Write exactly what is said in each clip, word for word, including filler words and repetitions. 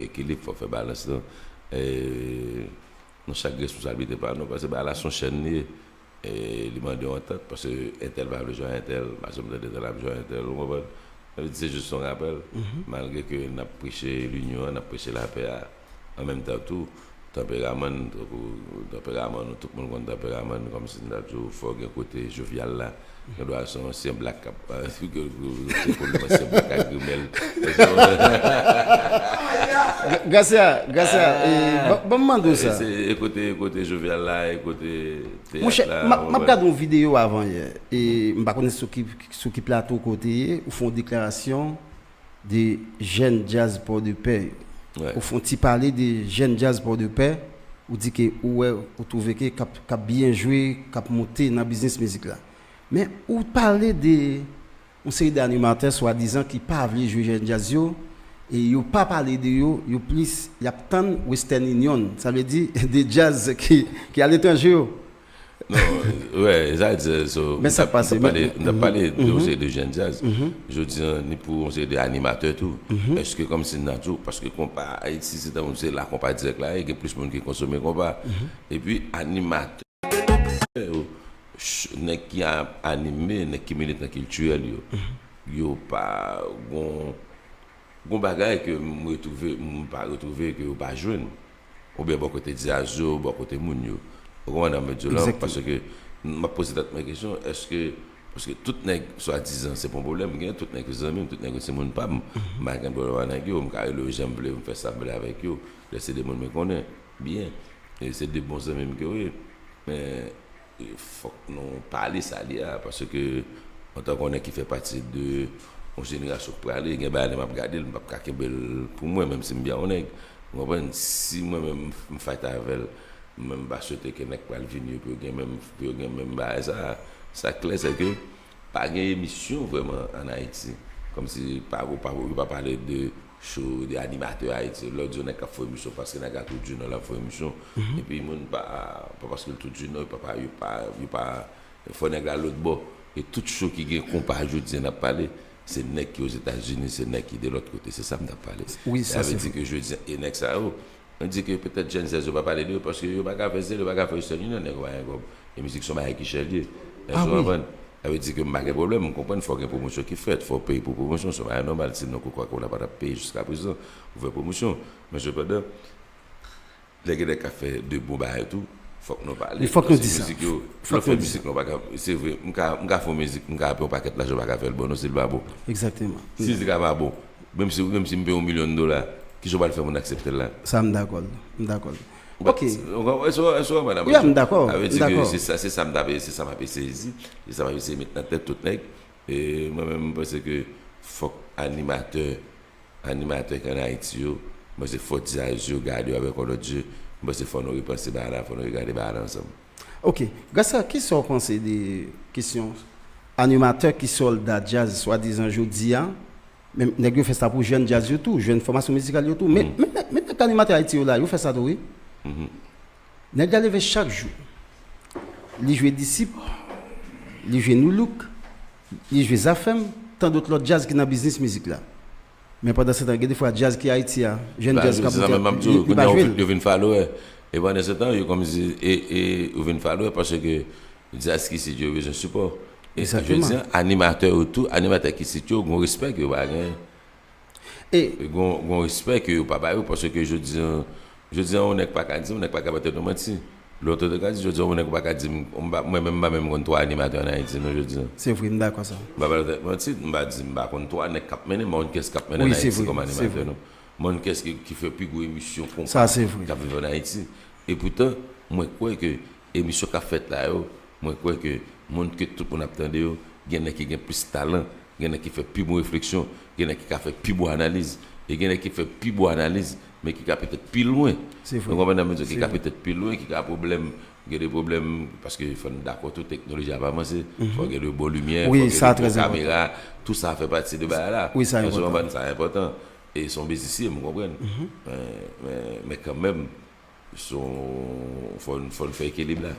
ekilib, fò fè balans lan. E, nou chak gen responsablite pa nou, paske bagay la se yon chèn li ye. E, li mande yon antant, paske entèl pa vle jwe a entèl, pa janm tande entèl ap jwe a entèl, ou konprann? Sa vle di se jis yon rapèl, malgre ke n ap preche linyon an, n ap preche lapè a, an menm tan tou, tanperaman n, tankou tanperaman nou, tout moun konn tanperaman n, kòmsi n ta di w, fò gen kote jovyal la, gen dwa se yon ansyen blak k ap, ke, ke, ke, ke, se yon ansyen blak ak grimèl. Gracia, Gracia, e, ban ban m mande w sa. E kote, kote jovyal la, e kote teyat la. Monchè, m ap gade yon videyo avan yè, e m pa konnen sou ki, sou ki plato kote ye, ou fè yon deklarasyon de jèn djaz Pòdepè yo. Ou fè yon ti pale de jèn djaz Pòdepè, ou di ke ou wè, ou twouve ke k ap, k ap byen jwe, k ap moute nan biznis mizik la. Men ou pale de yon seri de animatè swadizan ki pa vle jwe jèn djaz yo, e yo pa pale de yo, yo plis y ap tann Western Union, sa vle di de djaz ki, ki aletranje yo. Non, wè, sa di, so, men sa pase, m t ap pale, m t ap pale de yon seri de jèn djaz. Jodi an, ni pou yon seri de animatè tou. Èske kòmsi n ap di w, paske konpa Ayiti, se tankou se la konpa dirèk la ye, gen plis moun ki konsome konpa. Epi animatè yo, nèg ki ap anime, nèg ki militan kiltirèl yo, yo pa gon, gon bagay ke m retwouve, m pa retwouve ke yo pa jwenn. Oubyen bò kote djaz yo, bò kote moun yo. Ou konprann sa m vle di w la? Paske m ap poze tèt mwen kesyon, èske, paske tout nèg swadizan se pa yon pwoblèm, gen tout nèg yo se zanmi m, tout nèg yo se moun pa m. M pa gen pwoblèm ak nèg yo, m ka rele yo jan m vle, m fè sa m vle avèk yo. Lè se de moun mwen konnen byen, e se de bon zanmi m ke yo ye. Men, e, fòk nou pale sa li a, paske antanke yon nèg ki fè pati de yon jenerasyon k prale, gen bagay lè m ap gade l, m p ap ka kenbe l pou mwen, menm si m byen yon nèg. Ou konprann? Si mwen menm m fight avè l, mwen menm m pa swete ke nèg pral vini yo pou yo gen menm, pou yo gen menm bagay sa. Sa k klè, se ke pa gen emisyon vrèman ann Ayiti. Kòmsi pa, pa, yo pa pale de show, de animatè Ayiti. Lè w di yon nèg k ap fè emisyon, paske nèg la tou di non l ap fè emisyon. Epi moun pa, pa paske l tou di non, yo pa, yo pa, yo pa, fò nèg la lòtbò. E tout show ki gen konpa jodi an n ap pale, se nèg ki Ozetazini, se nèg ki de lòt kote. Se sa m t ap pale. Sa vle di ke jodi an, e nèg sa yo, mwen di ke petèt jèn djaz yo pa pale de yo, paske yo pa ka fè zel, yo pa ka fè Western Union, nèg yo pa gen kòb. E mizik se yon bagay ki chè l ye. Èske w konprann? Sa vle di ke m pa gen pwoblèm, m konprann fò gen pwomosyon ki fèt, fò w peye pou pwomosyon, se yon bagay nòmal, sinon Coca-Cola pa t ap peye jiskaprezan pou fè pwomosyon. Men sepandan, lè gen nèg k ap fè de bon bagay tou, fòk nou pale. Fòk nou di sa. Lè w fè mizik, lè w fè mizik, non, pa ka, se vre, m ka, m ka fè yon mizik, m ka peye yon pakèt lajan, pa ka fè l bon, non, si l pa bon. Egzakteman. Si mizik la pa bon, menm si, menm si m peye yon milyon dola, kijan w pral fè moun aksepte l la? Sa, m dakò l. M dakò l. Ok. Èske w konprann, èske w konprann? Ya, m dakò, m dakò. Sa vle di ke se sa, se sa m t ap, se sa m ap eseye di, se sa m ap eseye met nan tèt tout nèg. E mwen menm, m panse ke fòk animatè, animatè ki ann Ayiti yo, m panse fòk djaz yo gade yo avèk yon lòt je. M panse fò nou repanse bagay la, fò nou regade bagay la ansanm. Ok. Gracia, kisa w panse de kesyon animatè ki sòlda djaz swadizan jodi a? Men nèg yo fè sa pou jèn djaz yo tou, jèn fòmasyon mizikal yo tou. Men, men, men nèg animatè Ayiti yo la, yo fè sa tou, wi. Nèg la leve chak jou. Li jwe Disip, li jwe Nu Look, li jwe Zafèm, tandòt lòt djaz ki nan biznis mizik la. Men pandan se tan, gen defwa djaz ki Ayiti a, jèn djaz k ap moute, li pa jwe l. Yo vin follower. E pandan se tan, yo kòmsi, e, e, yo vin follower paske djaz ki isit yo bezwen sipò. E jodi an, animatè yo tou, animatè ki isit yo, gon respè ke yo pa genyen. E gon, gon respè ke yo pa ba yo, paske jodi an, jodi an, yon nèg pa ka di, yon nèg pa ka ba tèt nou manti. Lontan yo te ka di, jodi an, yon nèg pa ka di m, m pa, mwen menm, m pa menm konn twa animatè ann Ayiti, non, jodi an. Se vre, m dakò sa. M pa ba tèt manti, m pa di m pa konn twa nèg k ap mennen, m pa konn kiyès k ap mennen ann Ayiti kòm animatè, non. M pa konn kiyès ki, ki fè pi gwo emisyon konpa k ap viv ann Ayiti. Epoutan, mwen kwè ke emisyon k ap fèt la yo, mwen kwè ke moun ke tout moun ap tande yo, gen nèg ki gen plis talan, gen nèg ki fè pi bon refleksyon, gen nèg ki ka fè pi bon analiz, e gen nèg ki fè pi bon analiz, men ki ka petèt pi lwen. Ou konprann sa m vle di? Ki ka petèt pi lwen, ki ka pwoblèm, gen de pwoblèm, paske fò n dakò tou, teknoloji ap avanse, fò gen de bon limyè, fò gen de bon kamera, tout sa fè pati de bagay la. Èske w konprann? Sa enpòtan. E se yon biznis li ye, m konprann. Men, men, men kanmenm, se yon, fò n, fò n fè ekilib la.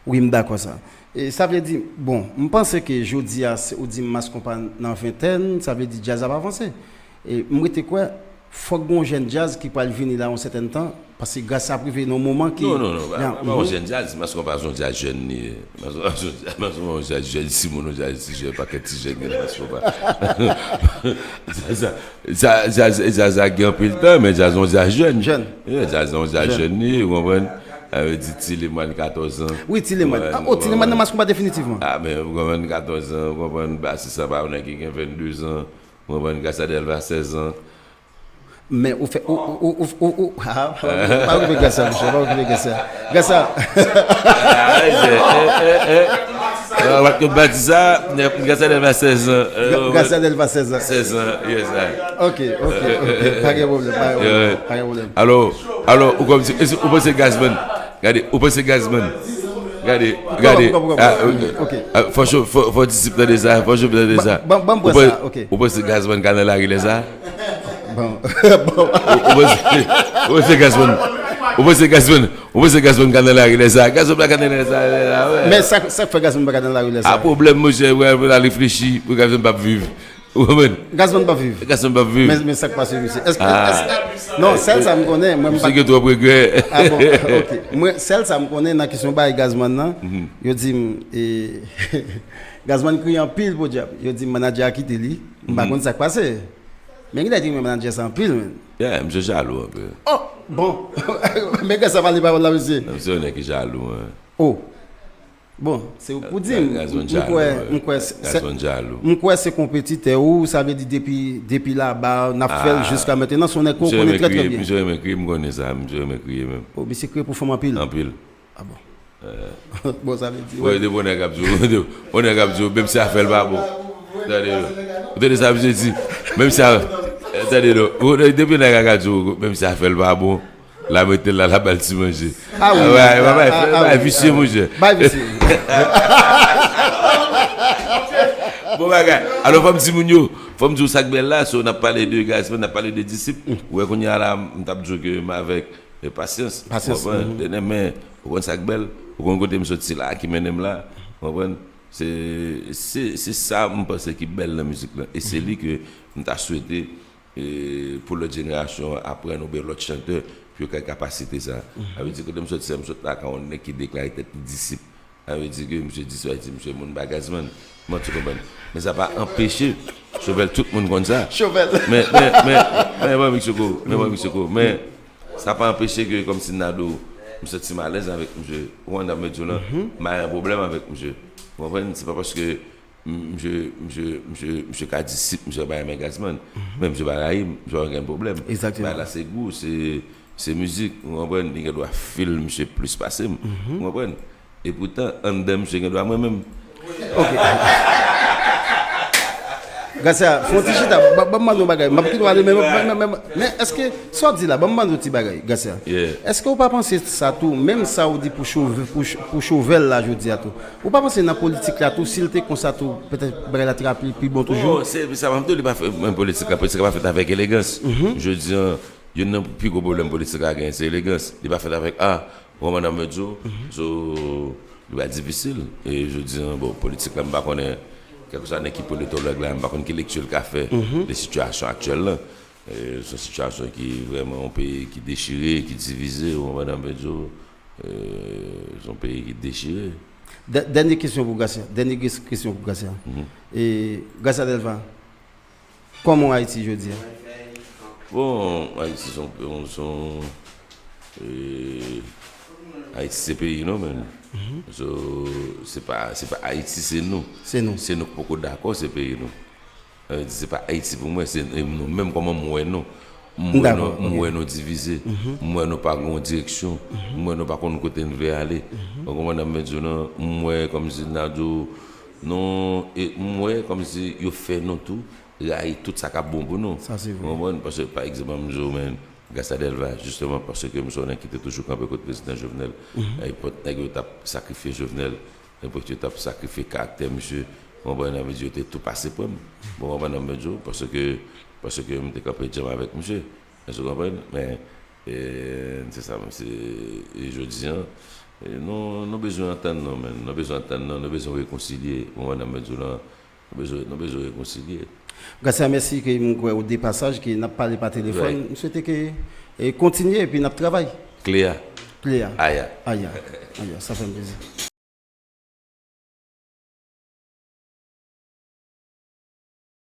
Wi, m dakò sa. E sa vle di, bon, m panse ke jodi a, si ou di m Mass Konpa nan ventèn, sa vle di djaz ap avanse. E m rete kwè, Fòk gen yon jèn djaz ki pral vini la yon sètèn tan, paske Gracia ap rive nan yon moman ki... Non, non, non, pa, pa yon jèn djaz, Mascon pa yon djaz jèn li ye. Mascon pa yon djaz, Mascon pa yon djaz jèn, si moun yon djaz ti jèn, pakèt ti jèn gen nan Mascon pa. Djaz, djaz, djaz, djaz la gen anpil tan, men djaz yon djaz jèn. Jèn. Yeah, djaz yon djaz jèn li ye, ou konprann? Sa vle di Tileman katòz an. Wi, Tileman. Ah, oh, Tileman nan Mascon pa definitivman. Ah, men ou konprann, katòz an, ou konprann, basis la pa yon nèg ki gen vennde zan, ou konprann, Gracia Delva sèz an. Men ou fè, ou, ou, ou, ou, ou, ah, pa okipe Gracia, monchè, pa okipe Gracia. Gracia. Ah, eh, eh, eh, eh. Ah, w ap konn bati sa, Gracia Delva sèz an. Eh, Gracia Delva sèz an. Sèz an, yes, I. Ok, ok, ok. Pa gen pwoblèm, pa gen pwoblèm, pa gen pwoblèm. Alò, alò, ou kòm si, ou panse Gazzman, gade, ou panse Gazzman, gade, gade, ah, ok. Ah, fò cho-, fò, fò disip tande sa, fò cho tande sa. Ban, ban, ban m pran sa, ok. Ou panse Gazzman ka nan lari lè sa? Bon, bon. Ou, ou panse, ou panse Gazzman, ou panse Gazzman, ou panse Gazzman ka nan lari lè sa? Gazzman pa ka nan lari lè sa, lè sa, wè. Men sa, sa k fè Gazzman pa ka nan lari lè sa? A pwoblèm, monchè, wè, pou la reflechi, pou Gazzman p ap viv. Ou konprann? Gazzman p ap viv. Gazzman p ap viv. Men, men sa k pase, misye? Èske, èske, non, sèl sa m konnen, mwen, m pa... Misye gen twòp regrè. Ah bon, ok. Mwen, sèl sa m konnen nan kesyon bagay Gazzman nan, yo di m, e, Gazzman kriye anpil, podyab. Yo di m manadjè a kite li. M pa konn sa k pase. Men genlè di men manadjè sa anpil, men. Yeah, misye jalou anpil. Oh, bon. Men kè sa pale pawòl la, mesye. Misye yon nèg ki jalou, hein. Oh. Bon, se ou k pou di m. M kwè, m kwè, m kwè se konpetitè ou, sa vle di depi, depi laba, n ap fè l jiska mentenan, se yon nèg ke w konnen trè, trè byen. Misye renmen kriye, m konnen sa, misye renmen kriye menm. Oh, misye kriye pou fanm anpil. Anpil. Ah bon. Bon, sa vle di, wè. Depi yon nèg ap di w, yon nèg ap di w, menm si afè l pa bon. Tande non. Ou tande sa misye di? Menm si a, tande non. Depi yon nèg ap di w, menm si afè l pa bon, l a mete l la, l a ba l ti manje. Ah wi. Bay visye, monchè. Bay visye. Bon bagay. Alò, fò m di moun yo, fò m di w sa k bèl la, so, n ap pale de Gazzman, n ap pale de disip. Ou wè kounye a la, m t ap di w ke m avèk e pasyans. Pasyans, ou konprann? Men, ou konn sa k bèl? Ou konn kote m soti la, ki mennen m la? Ou konprann? Se, se, se sa m panse ki bèl nan mizik lan. E se li ke m ta swete, e, pou lòt jenerasyon aprann oubyen lòt chantè, pou yo gen kapasite sa. Sa vle di, kote m soti, se m sot la, ka yon nèg ki deklare tèt li disip. Sa vle di ke misye di sa, di misye moun pa Gazzman. Mwen tou konprann. Men sa pa anpeche, Chofèl, tout moun konn sa. Chofèl. Men, men, men, men, mwen, Mik Choko, men, mwen, Mik Choko, men sa pa anpeche ke, kòmsi, Nado, m santi m alèz avèk misye. Ou konprann sa m vle di w lan? M pa gen pwoblèm avèk misye. Ou konprann? Se pa paske m-, misye, misye, misye, misye ka disip, misye pa renmen Gazzman. Men misye pa rayi m, misye pa gen pwoblèm. Egzakteman. Bagay la se gou, se, se mizik, ou konprann? Li gen dwa feel misye plis pase m. Ou konprann? Epoutan, anndan misye gen dwa mwen menm. Ok. Gracia, fè yon ti chita, ban, ban m mande yon bagay. M ap kite w ale, men, men, men, men, men èske, sa w di la, ban m mande yon ti bagay, Gracia. Yeah. Èske w pa panse sa tou, menm sa w di pou Chofèl, pou Ch-, pou Chofèl la jodi a tou? Ou pa panse nan politik la tou, si l te konsa tou, petèt bagay la te ka pi, pi bon toujou? Bon, se sa m ap di w, li pa fè, menm politik la, politik la pa fèt avèk elegans. Jodi a, youn nan pi gwo pwoblèm politik la genyen, se elegans. Li pa fèt avèk, ah, ou konprann sa m vle di w? So, li pa difisil. E jodi a, bon, politik la, m pa konnen, kèlkeswa nèg ki politològ la, m pa konn ki lekti l ka fè de sitiyasyon aktyèl lan. E, se yon sitiyasyon ki vrèman yon peyi ki dechire, ki divize, ou konprann sa m vle di w? E, se yon peyi ki dechire. Dè-, dènye kesyon pou Gracia. Dènye kes-, kesyon pou Gracia. E, Gracia Delva, kòman w wè Ayiti jodi a? Bon, Ayiti se yon, se yon, e, Ayiti se peyi nou, menm. So, se pa, se pa Ayiti, se nou. Se nou. Se nou k poko dakò, se peyi nou. Sa vle di, se pa Ayiti pou mwen, se, e, nou menm, kòman m wè nou. M wè nou, m wè nou divize. M wè nou pa gen yon direksyon. M wè nou pa konn kote n vle ale. Ou konprann sa m vle di w lan? M wè kòmsi n a di w, non, e m wè kòmsi yo fè nou tou rayi tout sa k ap bon pou nou. Sa se vre. Ou konprann? Paske, pa egzanp, m di w, men, Gracia Delva, jisteman, paske m se yon nèg ki te toujou kanpe kot prezidan Jovenel. Nenpòt nèg yo t ap sakrifye Jovenel, nenpòt yo t ap sakrifye karaktè misye. Ou konprann? Sa vle di, yo te tou pase pran m. Ou konprann sa m vle di w? Paske, paske m te kanpe djanm avèk misye. Èske w konprann? Men, e, se sa, se, e jodi a, e, nou, nou bezwen antann nou, men. Nou bezwen antann nou, nou bezwen rekonsilye. Ou konprann sa m vle di w lan? Nou bezwen, nou bezwen rekonsilye. Gracia, mèsi ke m kwè ou de pasaj, ke n ap pale pa telefòn. M swete ke e kontinye epi n ap travay. Klè. Klè a. Aya. Aya. Aya, sa fè m plezi.